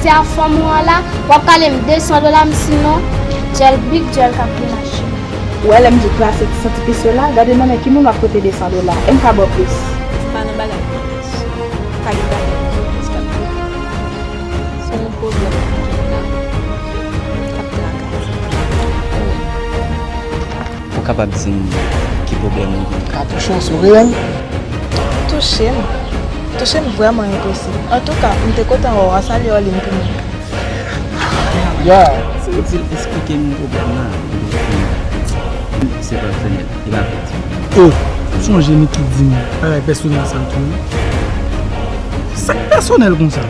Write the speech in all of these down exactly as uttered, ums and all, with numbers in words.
Se a fanm ou an la, w ap kale m de san dola m sinon, djèl big djèl k ap vin achte. Ou wè lè m di w plase ti santi pesye la, gade nan men ki moun w ap pote de san dola, e m ka ba w plis. Pa nan bagay plis. Pa gen bagay plis k ap vini. Se yon pwoblèm ki la, k ap trakase. Ou kapab di m ki pwoblèm ou gen? Ka touche w sou reyèl? Touche m? Touche m vrèman enposib. Antouka, m te kontan wè w. Salye Orline pou mwen. Ya. Itil eksplike m pwoblèm nan. Se pèsonèl, li pa pèdi. O, sonje Niki di m bagay pèsonèl sa tou wi. Sa k pèsonèl konsa?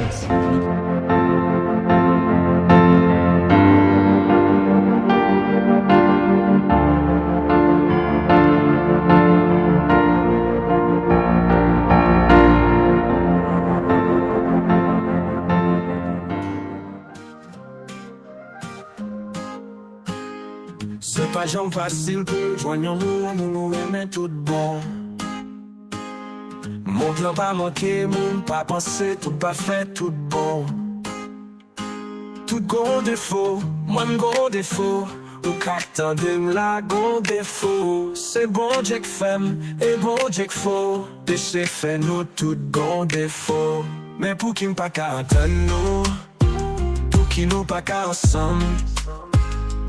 Se pa janm fasil pou jwenn yon moun ou renmen tout bon. Mond lan pa manke moun, pa panse tout pafè, tout bon. Tout gon defo, mwen m gon defo. Ou ka tande m la gon defo. Se Bondye k fè m, e Bondye k fè w. Peche fè nou tout gon defo. Men pouki m pa ka antann nou? Pouki nou pa ka ansanm?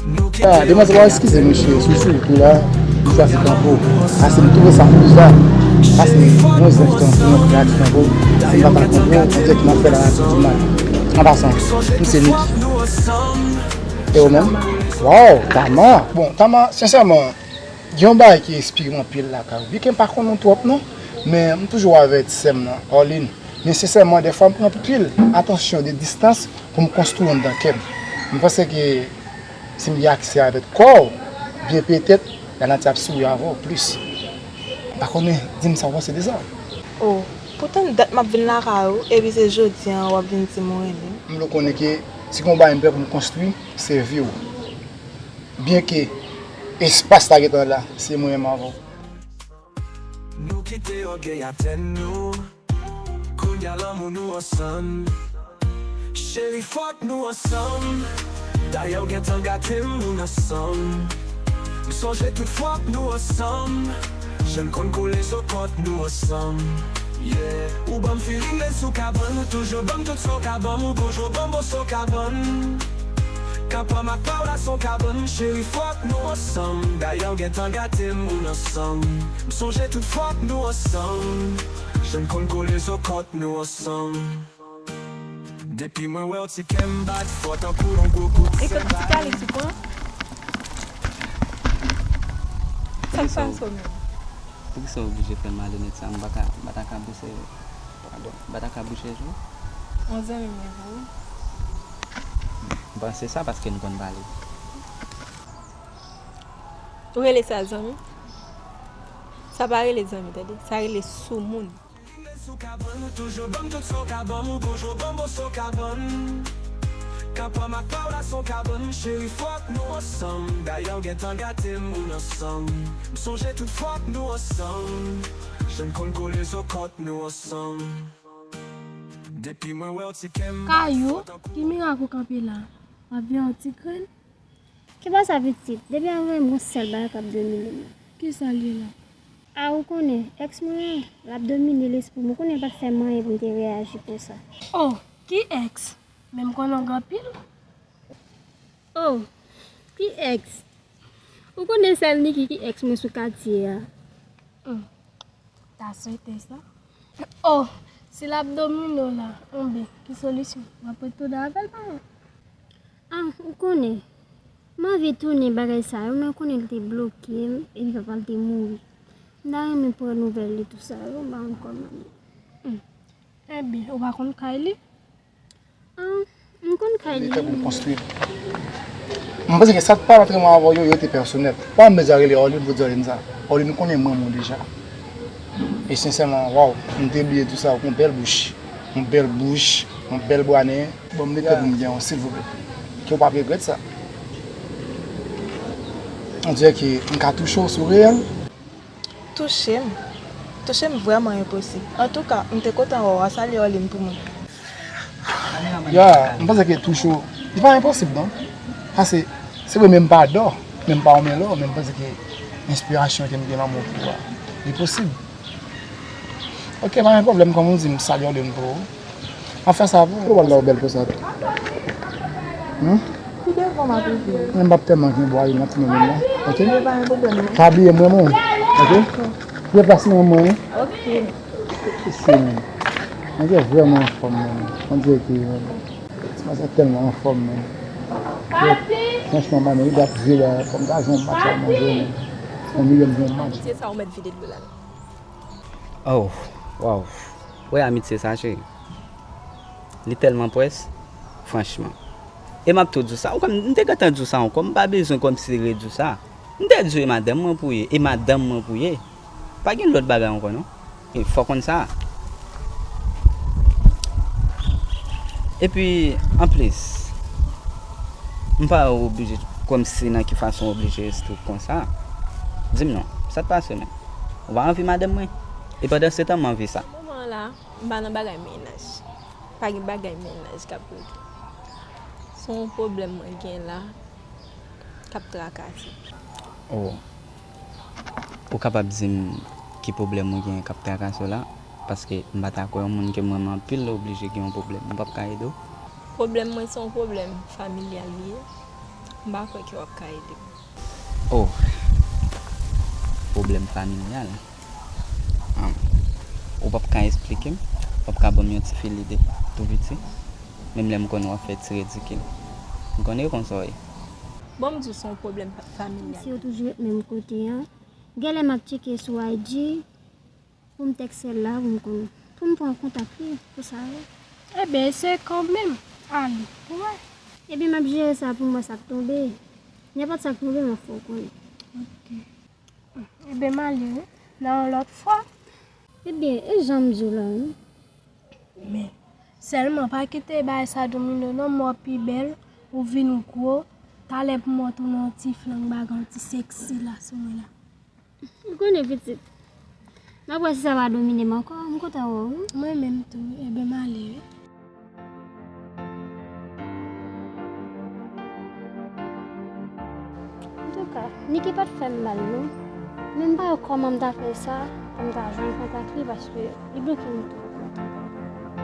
Nou kite... Ah, demwazèl, w a eskize m, mesye, sou sou tou la, m chwazi kanpe w. Paske m twouve sa bizar. Paske yon zen ki t anvi nan kreatif kanpe w, si m pa ka kanpe w, on dirè ki m ap fè la di mal. An pasan, m se Niki. E ou menm? Waw, Tama! Bon, Tama, sensèman, gen yon bagay ki enspire m anpil lakay ou. Byenke m pa konnen w twòp non, men m toujou avèti sè m nan, Orline. Men sensèman, dèfwa m pran anpil atansyon de distans pou m konstwi anndan kè m. M panse ke si m gen aksè avèk kò w, byen petèt, lanati ap souri avè w plis. M pa konnen, di m sa w panse de sa. O, poutan dat m ap vin lakay ou, epi se jodi a w ap vin di m ou renmen m. M vle w konnen ke si gen yon bagay m prè pou m konstwi, se vi w. Byenke espas la gentan la, se mwen menm avè w. Nou kite ògèy atè nou. Kounye a lanmou nou ansanm. Cheri, fòk nou ansanm. Dayè w gentan gate m, nou ansanm. M sonje tout fwa k nou ansanm. Jan n konn kole zo kòt nou ansanm. Yeah. Ou ban m feeling lè sou kabann, ou toujou ban m tout sa w ka ban m, ou toujou ban m bon sa w ka ban m. Kanpe m ak pa w la s on kabann, cheri, fòk nou ansanm. Dayè w gentan gate m, ou ansanm. M sonje tout fwa k nou ansanm. Jan n konn kole zo kòt nou ansanm. Depi mwen wè w, ti kè m bat fò tankou yon gwo kout sèl. Ekòt ti Kalix ou pran? Sa k pase w menm? Poukisa w oblije fè malonèt sa? M pa ka, m pa ta ka bouse, padon, m pa ta ka bouche je w? Yon zanmi m ye pou ou. M panse sa paske n konn pale. Ou rele sa zanmi? Sa pa rele zanmi, tande. Sa rele soumoun. Sou kabann, ou toujou ban m tout sa w ka ban m, ou toujou ban m bon sa w ka ban m. Kanpe m ak pa w la s on kabann, cheri, fòk nou ansanm. Dayè w gentan gate m, ou ansanm. M sonje tout fwa k nou ansanm. Jan n konn kole zo kòt nou ansanm. Depi mwen wè w, ti kè m bat fò tankou. Kayou, ki mirak ou kanpe la? W ap veye yon ti grenn? Ki bò sa pitit? Depi avè m, gon sèl bagay k ap domine m. Kisa l ye la? A, ou konnen, èks mwen an, l ap domine lespri m. Ou konnen l pa t fè m anyen pou m te reyaji konsa. Oh, ki èks? Men m konnen w gen anpil. Oh, ki èks? Ou konnen sèl Niki ki èks mwen sou katye a. Hmm. Ta swete sa. Oh, si l ap domine w la, enben, ki solisyon? W ap retounen avè l, pa vre? Ah, ou konnen, m anvi tounen bagay sa yo, men ou konnen l te bloke m, epi papa l te mouri. M ta renmen pran nouvèl li tou sa yo, m pa konn kòman li ye. Hmm. Enben, ou pa konn kay li? Ah, m konn kay li. Li te pou m konstwi. M panse ke sa k pa rantre mwen avè w yo, yo te pèsonèl. Pa m bezwen rele Orline pou di Orline sa. Orline konnen m renmen w deja. E sensèman, waw, m te bliye tou sa, yon bèl bouch. Yon bèl bouch, yon bèl bwa nen. Ban m letan pou m gen w, silvouplè. Ke w p ap regrèt sa. On dirè ke m ka touche w sou reyèl. Touche m? Touche m vrèman enposib. Antouka, m te kontan wè w. Salye Orline pou mwen. Ya, m panse ke toujou, li pa enposib non. Paske, se vre, men m pa dò, men m pa yon melò, men m panse ke enspirasyon ke m gen nan mo pou a, li posib. Ok, pa gen pwoblèm, kòm ou di, m salye w de nouvo. Anfen, sa pou ou. Ou wè la ou bèl konsa tou. Hmm? Ki devan m ap ouvri? Mwen m p ap tèlman gen bwa yo nan ti men la. Ok? Yo pa gen pwoblèm non. Pa bliye mwen, mwen. Ok? Deplase mwen, mwen. Ok. Se mwen. Mwen se vrèman anfòm, mwen. On dirait ke, mwen, se tèlman anfòm, mwen. Franchman, mwen, mwen ap jwe la, fò m ta jwenn match la, manje, mwen. Yon milyon jwenn match. Amitié sa ou mèt vide dlo la. Oh, wow. Wè amitye sa, cheri. Li tèlman pwès, franchman. E m ap tou di w sa. Ou konn, m te gentan di w sa ankò. M pa bezwen kòmsi redi w sa. M te di w e madanm mwen pou ye. E madanm mwen pou ye. Pa gen lòt bagay ankò, non. E fò w konn sa. Epi, anplis, m pa oblije, kòmsi nan ki fason w oblije estrikt konsa. Di m non, sa t pase menm? Ou pa anvi madanm mwen? E pandan se tan, m anvi sa. Nan moman an la, m pa nan bagay mennaj. Pa gen bagay mennaj k ap regle. Se yon pwoblèm mwen gen la k ap trakase. Oh. Ou kapab di m ki pwoblèm ou gen k ap trakase w la? Paske m pa ta kwè yon moun ke m renmen anpil oblije gen yon pwoblèm. M p ap ka ede w? Pwoblèm mwen se yon pwoblèm familyal li ye. M pa kwè ke w ap ka ede m. Oh, pwoblèm familyal. Ah, ou p ap ka esplike m? W ap ka ban m yon ti fil ide tou piti? Menm lè m konnen w ap fè ti ridikil. M konnen konsa w ye. Bon, m di w se yon pwoblèm pa-, familyal. Si yo toujou ret menm kote a. Genlè m ap tcheke sou I G pou m tèks sèl la, pou m konn, pou m pran kontak li, pou sa yo. Ebyen, eseye kanmenm. Ale, pou wè. Ebyen, m ap jere sa pou m wè sa k tonbe. Nenpòt sa k tonbe, m ap fè w konnen. Ok. Ebyen, m ale, wi. Nan yon lòt fwa. Ebyen, e jan m di w la, wi. Men, sèlman pa kite bagay sa domine w non, m wè w pi bèl, ou vin gwo, talè pou m wè w tounen yon ti flank bagay, yon ti seksi la sou mwen la. M konnen pitit. M ap wè si sa va domine m ankò, m kontan wè w wi. Mwen menm tou, ebyen m ale wi. Antouka, Niki pa t fè m mal non. Men m pa wè kòman m ta fè sa pou m ta jwenn kontak li paske li bloke m tou.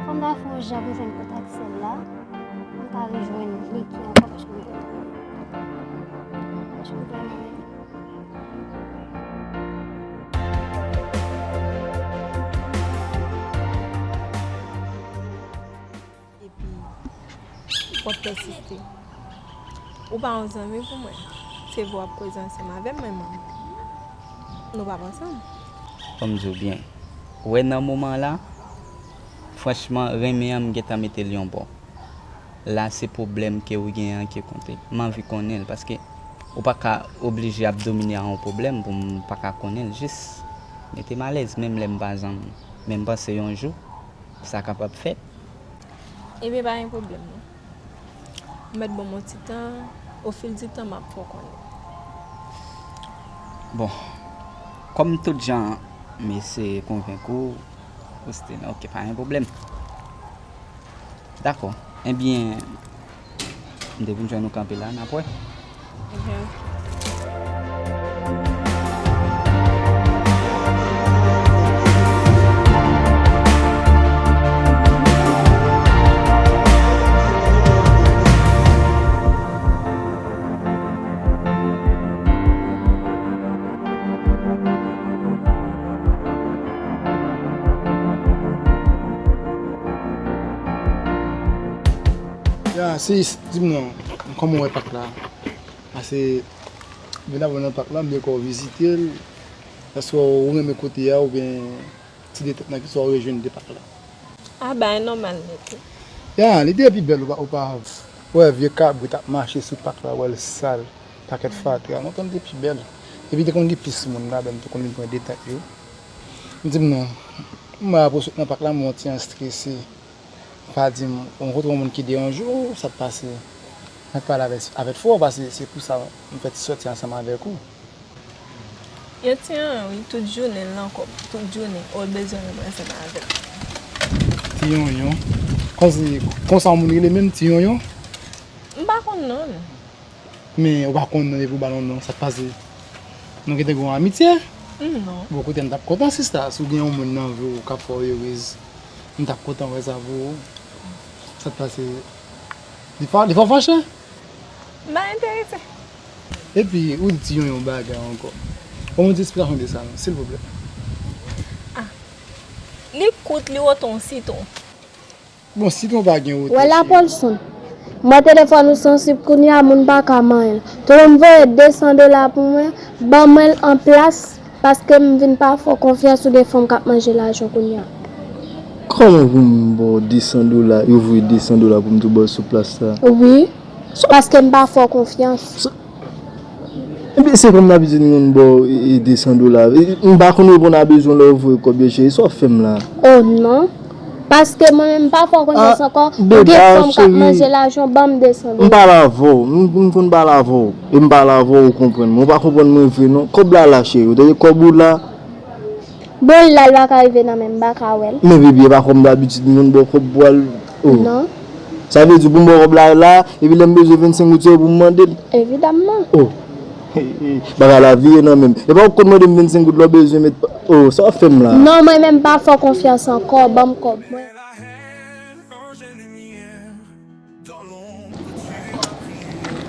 Fò m ta fè yon jan pou m jwenn kontak sèl la, pou m ta rejwenn Niki ankò paske m kontan. Paske m vrèman renmen. Epi, w ap pèsiste. Ou pa yon zanmi pou mwen. Se vre w ap koze ansanm avè m, men mwen, nou p ap ansanm. Fò m di w byen. Ou wè nan moman la, franchman, renmen an m gentan mete l yon bò. La, se pwoblèm ke ou gen an ki konte. M anvi konnen l, paske ou pa ka oblije ap domine a yon pwoblèm pou m pa ka konnen l. Jis mete m alèz, menm lè m pa zanmi w. Men m panse yon jou, sa kapab fèt. Ebyen, pa gen pwoblèm, non. Ou mèt ban m yon ti tan, au fil du temps, m ap fè w konnen. Bon, kòm tout jan, m eseye konvenk ou, ou still, ok, pa gen pwoblèm. Dakò. Ebyen, m te vin jwenn ou kanpe la, n ap wè. Mhm. Ya, sis, di m non, kòman w wè pak la? Pase, vin avè w nan pak la, m byen kwè w vizite l. Èske w renmen kote a oubyen ti detèt nan ki sa w rejwenn de pak la? A, bagay nòmal nèt wi. Ya, li te pi bèl, ou pa, ou pa wè vye kabrit ap mache sou pak la, wè l sal, pakèt fatra. Non, tan li te pi bèl. Epi te konn gen plis moun ladan, m te konn vin pran detèt yo. M di m non, m wè apre w sot nan pak la, m wè w ti jan strese. Pa di m, ou rankontre yon moun ki deranje w, sa k pase? Mwen pale avè, avè frè w, paske se pou sa m fè ti sòti ansanm avèk ou. Yo ti anyen wi, tout jounen l nan kòb, tout jounen, ou bezwen rantre ansanm avè l. Ti yonyon, Konsa yon moun rele menm Ti Yonyon? M pa konn non. Men ou pa konn non epi ou ba l yon non, sa k pase? Nou gentan gen yon amitye? Non. Bon, kote m t ap kontan sista, si w gen yon moun nan vi w k ap fè w erez, m t ap kontan wè sa pou ou. Sa k pase? Li fè w fache? M pa enterese. Epi ou di yon yon bagay ankò. Ban mwen ti esplikasyon de sa non, silvouplè. Ah. Li kout, li wo tan yon sitwon. Bon, sitwon pa gen wote cheri. Wè la Paulson. M wè telefòn ou sansib kounye a, moun pa ka manyen l. Tou lè m voye de san dola pou mwen, ban mwen l an plas. Paske m vin pa fè w konfyans ou gen fanm k ap manje lajan w kounye a. Kòman pou m ba w de san dola, yo voye de san dola pou m tou ba w sou plas sa? Wi, paske m pa fè w konfyans. Ebyen se kòm dabitid m konn ba w de san dola. M pa konn reponn a bezwen lè w voye kòb yo cheri, sa w ap fè m la? Oh non. Paske mwen menm m pa fè w konfyans ankò, ou gen fanm k ap manje lajan w, ban m de san dola. M pale avè w, m konn pale avè w. E m pale avè w, ou konprann mwen. Ou pa konprann mwen vre non. Kòb la la cheri, ou tande kòb ou la. Bon, l la, l pa ka rive nan men m, m pa ka wè l. Men bebe, e pa kòm dabitid m konn ba w kòb pou al. Oh. Non. Sa vle di pou m ba w kòb la la, epi lè m bezwen vennsenk goud sa yo pou m mande l? Evidamman. Oh. Bagay la vire nan men m. E pa ou k konn mande m vennsenk goud lè w bezwen met. Oh, sa w ap fè m la? Non, mwen menm m pa fè w konfyans ankò, ban m kòb mwen.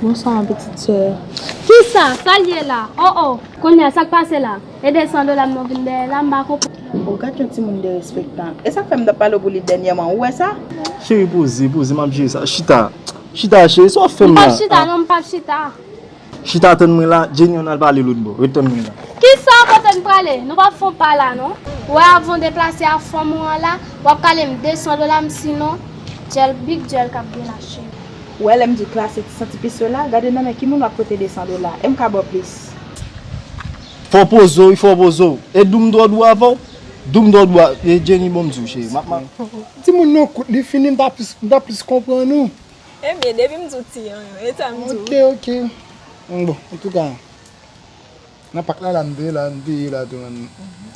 Bonswa, pitit sè. Kisa? Sa l ye la? Oh, oh. Kounye a, sa k pase la? E de san dola m nan vin dèyè la, m pa konprann. Oh, gad yon timoun derespektan. E sa k fè m t ap pale w pou li dènyèman, ou wè sa? Cheri, poze, poze, m ap jere sa. Chita. Chita, cheri, sa w ap fè m la? M p ap chita, non, m p ap chita. Chita tann mwen la, Jenny ann al pale lòt bò. Ret tann mwen la. Kisa kote n prale? Nou p ap fè yon pa la non. Ou wè avan w deplase ak fanm ou an la, w ap kale m de san dola m sinon djèl big djèl k ap gen la cheri. Ou wè lè m di w klase ti san ti peso la, gade nan men ki moun w ap pote de san dola. E m ka ba w plis. Fò poze w wi, fò poze w. E dou m twò dou avè w? Dou m twò dou a, e Jenny bon m di w cheri. M ap, m ap. Timoun nan kout li fini, m ta plis, m ta plis konprann ou. Ebyen, depi m di w ti yonyon, e sa m di w. Ok, ok. Bon, antouka, nan pak la, la m te ye la, m te ye la tou, m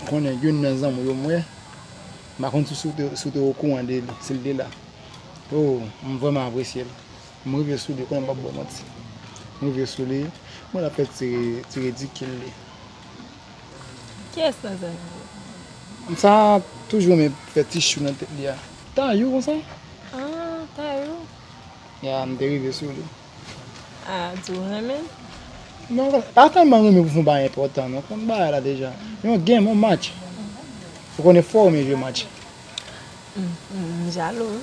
konnen youn nan zanmi w yo m wè. M pa konn si w te, si w te okouran de li, si l te la. Oh, m vrèman apresye l. M rive sou li, konnen m p ap ba w manti. M rive sou li, mwen l ap fè ti, ti ridikil li. Kiyès nan zanmi w yo? Sa toujou renmen fè ti chou nan tèt li a. Tayou konsa? Ah, Tayou. Ya, m te rive sou li. Ah, di w renmen l? Non, pa tèlman renmen pou fè yon bagay enpòtan non. Konn bagay la deja. Yon game, yon match. Ou konnen fò w renmen jwe match. M, m, m jalou wi.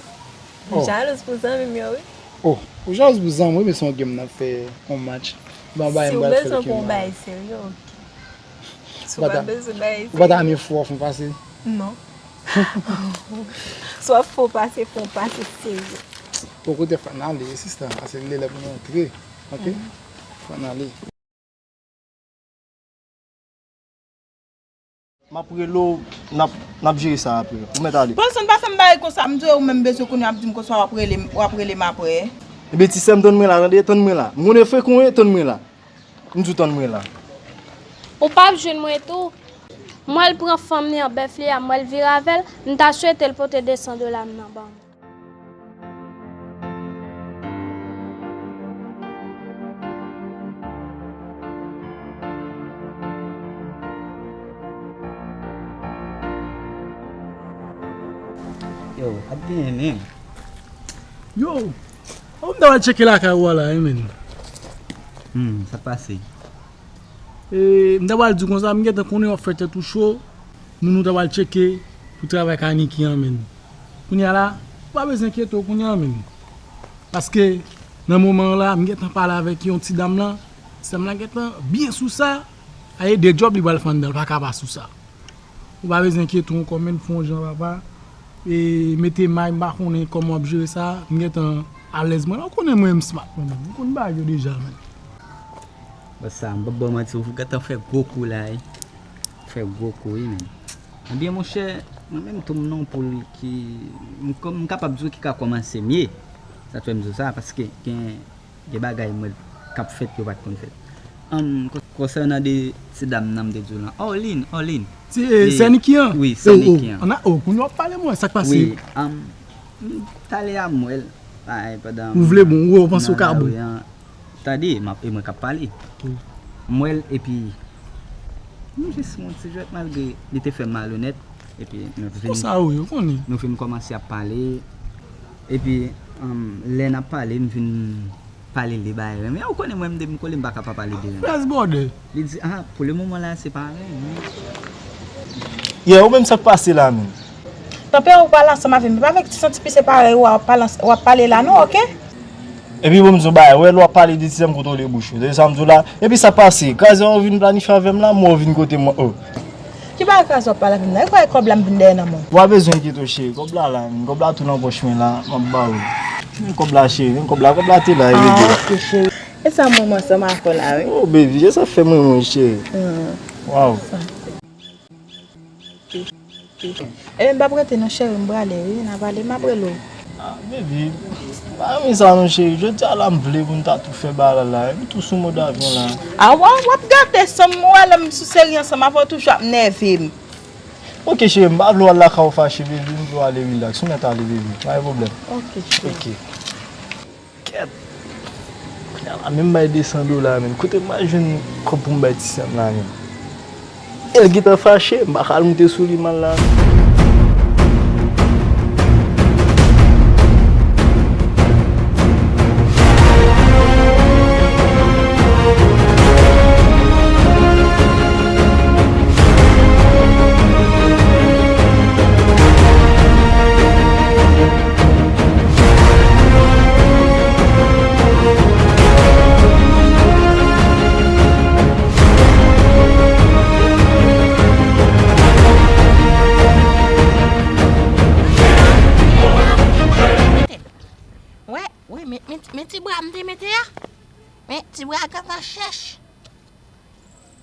M jalouz pou zanmi m yo wi. Oh, ou jalouz pou zanmi w, men se yon game n ap fè, yon match. Ban bagay m pral fè l ki mal. Si w bezwen pou yon bagay serye, ok. Si w pa bezwen bagay serye. Ou pa ta renmen fè w pase? Non. Si w ap fè w pase, fè w pase serye. Bon, kote fò n ale, sista, pase li lè pou nou antre, ok? Fò n ale. M ap rele w, n ap, n ap jere sa apre. Ou mèt ale. Paulson, pa fè m bagay konsa. M di w ou menm bezwen kounye a ap di m konsa w ap rele m, w ap rele m apre. Ebyen ti sè m, tann mwen la, tande, tann mwen la. M konnen frekan w ye, tann mwen la. M di w tann mwen la. Ou p ap jwenn mwen tou. M wè l pran fanm li an bèf li a, m wè l vire avè l, m ta swete l pote de san dola m nan ban m. Yo, ap genyen menm. Yo, oh, m ta pral tcheke lakay ou a la, wi, menn. Hmm, sa k pase? E, m ta pral di w konsa, m gentan konnen w ap fè tèt ou cho, moun ou ta pral tcheke pou travay kay Niki an, menn. Kounye a la, ou pa bezwen enkyete w kounye a, menn. Paske, nan moman an la, m gentan pale avèk yon ti dam lan, ti dam lan gentan byen sou sa, a e de djòb li pral fè anndan, l pa ka pa sou sa. Ou pa bezwen enkyete w ankò, menn, fè yon jan, papa. E mete may, m pa konnen kòman w ap jere sa, m gentan alèz mwen la, ou konnen mwen, m smart mwen menm, m konn bagay yo deja, menn. Bòs sa, m p ap ba w manti, ou gentan fè gwo kou la, wi. Fè gwo kou, wi, menn. Ebyen, monchè, mwen menm tou m nan yon poul ki, m, m kapab di w ki ka kòmanse mye. Sa k fè m di w sa, paske gen Gen bagay m wè k ap fèt yo pa t konn fèt. Ann, konsènan de ti dam nan m te di w lan. Orline, Orline. Ti, eh, sè Niki an? Wi, sè Niki an. Ann, oh, kounye a w ap pale mwen, sa k pase? Wi, ann, M t ale a m wè l. Ay, pandan Ou vle bon, ou wè, ou panse ou ka bon. Tande, m ap, e mwen k ap pale. M wè l, epi m jis yon ti jwèt, malgre li te fè m malonèt. Epi nou vin, Konsa ou ye, ou konnen. Nou vin kòmanse ap pale. Epi, um, lè n ap pale, m vin pale l de bagay renmen. Ou konnen mwen, m depi m kole, m pa ka pa pale de renmen. Bèz bòdè. Li di, ah, pou le moman la, se pa renmen. Yeah, ou menm sa k pase la menm? Tanpri, ou pale ansanm avè m. Pa vle ti santi pi se parèy w ap pale, w ap pale la non, oke? Epi bon, m di w bagay, wè lè w ap pale de ti sè m kontwole bouch ou. Se sa m di w la. Epi sa pase, kraze w vin planifye avè m la, mwen w vin kote mwen. Oh. Ki bagay kraze w ap pale avè m la? E kwè kòb la m vin dèyè nan men w. Ou pa bezwen enkyete w cheri, kòb la la, men kòb la tou nan pòch mwen la, m ap ba ou. Men kòb la cheri, men kòb la, kòb la te la, e Ah, rete. Ok cheri. E sa mwen, mwen ansanm avè w la, wi. Oh baby, e sa fè mwen, mwen cheri. Hmm. Wow. Sa. Ebyen, m p ap rete non, cheri, m prale, wi, n a pale, m ap rele w. Ah, baby, m pa renmen sa non, cheri. Jodi a la, m vle pou n ta tou fè bagay la, la. M tou sou mòd avyon la. Ah, w, w ap gate san m wè lè m sou seri ansanm avè w, toujou ap nève m. Ok, cheri, m pa vle w al lakay ou fache, baby, m vle w ale relax. Ou mèt ale, baby, pa gen pwoblèm. Ok, cheri. Ok. Kèt. Kounye a la, menm bay de san dola, menm. Kote m pral jwenn kòb pou m bay ti sè m la, menm? E l gentan fache, m pa ka al moute sou li m al la. Wè, wè, men, men, men ti bra m te mete a. Men ti bra a gentan chèch.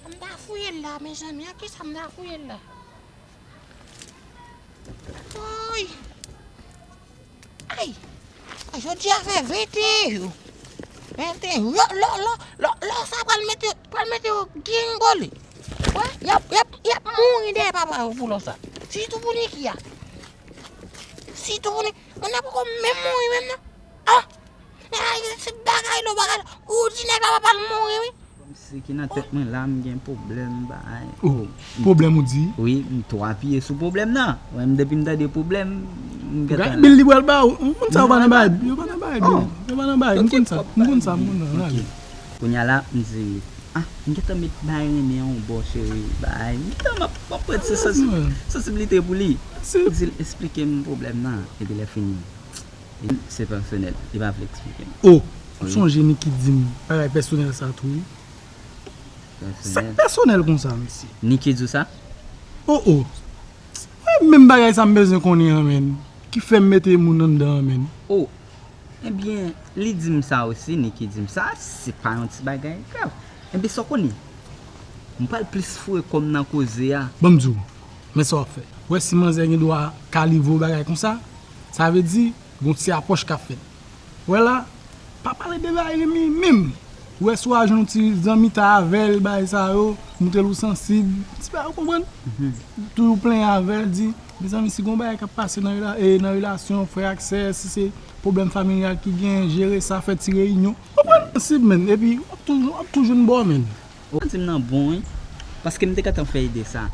Sa m ta fouye l la, mezanmi, a kisa m ta fouye l la? Woy! Ay! Jodi a fè venteyen jou. Venteyen jou. Lò, lò, lò, lò, lò sa pral mete, pral mete yo gingole. Wè, y ap, y ap, y ap mouri dèyè papa yo pou lò sa. Sitou pou Niki a. Sitou pou Niki. Moun nan poko menm mouri menm non. Ah! Ay, se bagay lò, bagay lò. Ou di nèg la pa pral mouri, wi. Kòmsi ki nan tèt mwen la, m gen pwoblèm, bay. Oh, pwoblèm ou di? Wi, m twò apiye sou pwoblèm nan. Wè, m depi m tande pwoblèm, m gentan la. Bil li pral ba ou. Moun sa yo pa nan bay, yo pa nan bay bil. Yo pa nan bay, m konn sa, m konn sa, m konn sa. Kounye a la, m di, ah, m gentan met bay renmen an yon bò, cheri, bay. M gentan m ap, m ap pran ti sans-, sansiblite pou li. M di l, esplike m pwoblèm nan, epi lè fini. Se pèsonèl, li pa vle eksplike m. Oh, ou sonje Niki di m bagay pèsonèl sa tou, wi. Sa k pèsonèl konsa, mesye? Niki di w sa? Oh, oh. Wè menm bagay sa m bezwen konnen an, menn. Ki fè m mete moun anndan an, menn. Oh, ebyen, li di m sa osi, Niki di m sa, se pa yon ti bagay grav. Ebyen, sa w konnen? M pral plis foure kò m nan koze a. Ban m di w, men sa w ap fè. Wè si manzè gen dwa ka livre w bagay konsa, sa vle di, gon ti apwòch k ap fèt. Wè la, pa pale de bagay renmen menm. Wè si w a jwenn yon ti zanmitay avè l, bagay sa yo, montre l ou sansib, ti bagay ou konprann. Toujou plenyen avè l, di, mezanmi, si gon bagay k ap pase nan rela-, e, nan relasyon, frè ak sè, si se pwoblèm familyal ki gen, jere sa, fè ti reyinyon. Konprann? Sansib, menn. Epi, w ap toujou, w ap toujou jwenn bò, menn. Ou di m nan bon, wi. Paske m te gentan fè ide sa.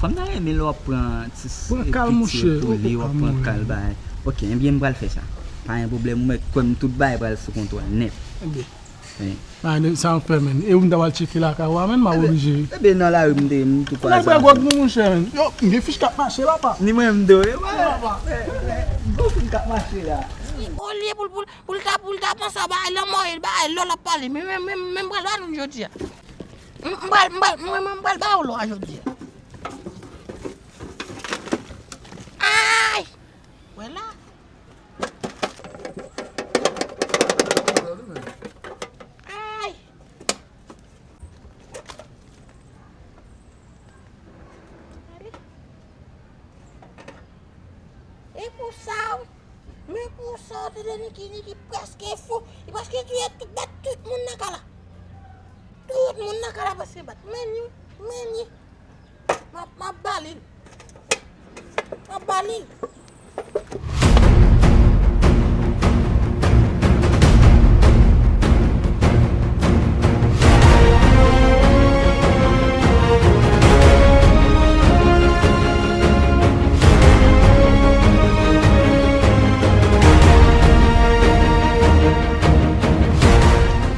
Fanm nan renmen lè w ap pran ti s-, pran kal, monchè, pou li, w ap pran kal, bay. Ok, ebyen, m pral fè sa. Pa gen pwoblèm, ou mèt kwè m, tout bagay pral sou kontwòl nèt. Ebyen. Wi. Sa m fè, menn. E ou m ta pral tcheke lakay ou a, menn, m ap oblije. Ebyen, nan lari, m te, m tou kwaze. Nèg bwè gwòg nou, monchè, menn. Yo, m gen fich k ap mache la, pa. Ni mwen, m tou, wi, wè. Gwo fich k ap mache la. Olye pou l, pou l, pou l ta, pou l ta panse a bagay lanmò, e bagay lò l ap pale. Men, men, men, men, m pral ba nou jodi a. M, m pral, m pral, mwen, mwen, m pral ba w lò a jodi a. Ay! Wè la. Ay! E pou sa, wi. Men pou sa, w tande Niki, Niki prèske fou. Li prèske touye tout, bat tout moun nan kay la. Tout moun nan kay la prèske bat. Men li, men li. M ap, m ap ba li l. M ap ba li l.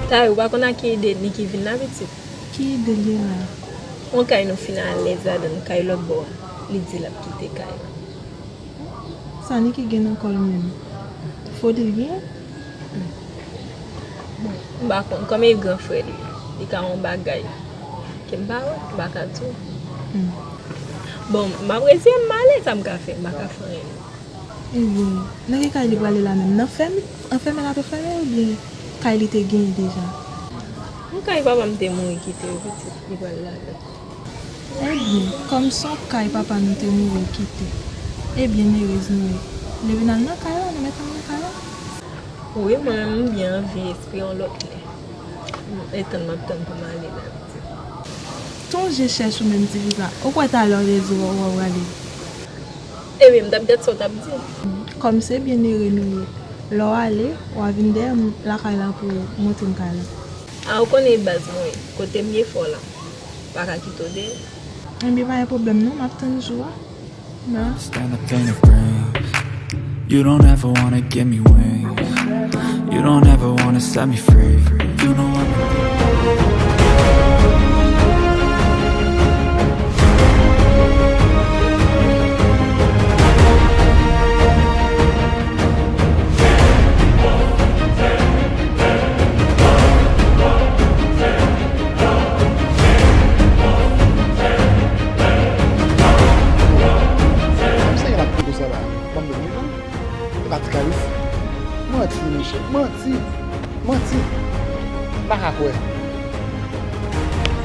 Tay, ou pa konn a ki ide Niki vin la, pitit? Ki ide l ye la? Yon kay nou fin alèz ladan l, kay lòt bò a. Li di l ap kite kay la. Sa Niki gen nan kò l menm? Foli l gen? Bon, m pa konn. Kòm e gran frè l, li ka yon bagay ke m pa wè, m pa ka di w. Hmm. Bon, m ap reziye m, m ale, sa m ka fè? M pa ka fè anyen. Ebyen, nan ki kay li prale la menm? Nan fèm, anfèmen l ap anfèmen oubyen kay li te genyen deja? Yon kay papa m te mouri kite yo, pitit, li prale ladan. Ebyen, kòm se yon kay papa nou te mouri kite, e byennerez nou ye. Leve n al nan kay la, nou mèt al nan kay la. Wi, mwen menm, m byen anvi espere yon lòt lè. E tann m ap tann pou m ale la, pitit. Tonje chèche w menm, ti fi sa. Ou kwè talè w te di w, w, w ale? Ebyen, m t ap gad sa w t ap di. Kòm se byennere nou ye, lè w ale, w a vin dèyè m lakay la pou w montre m kay la. A, ou konnen e baz mwen ye. Kote m ye fò la. M pa ka kite w dèyè. Ebyen, pa gen pwoblèm non, m ap tann jou a. Understand the pain it brings. You don't ever wanna give me wings. You don't ever wanna set me free. You know I'm Sa misye gen ap koute sa la? Banm de mizè. E pa ti Kalis? Manti, monchè. Manti. Manti. M pa ka kwè.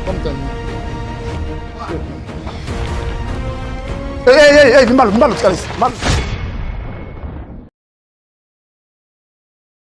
Banm tann. Ey, ey, ey, ey, vin ba l, vin ba l, ti Kalis. Vin ba l.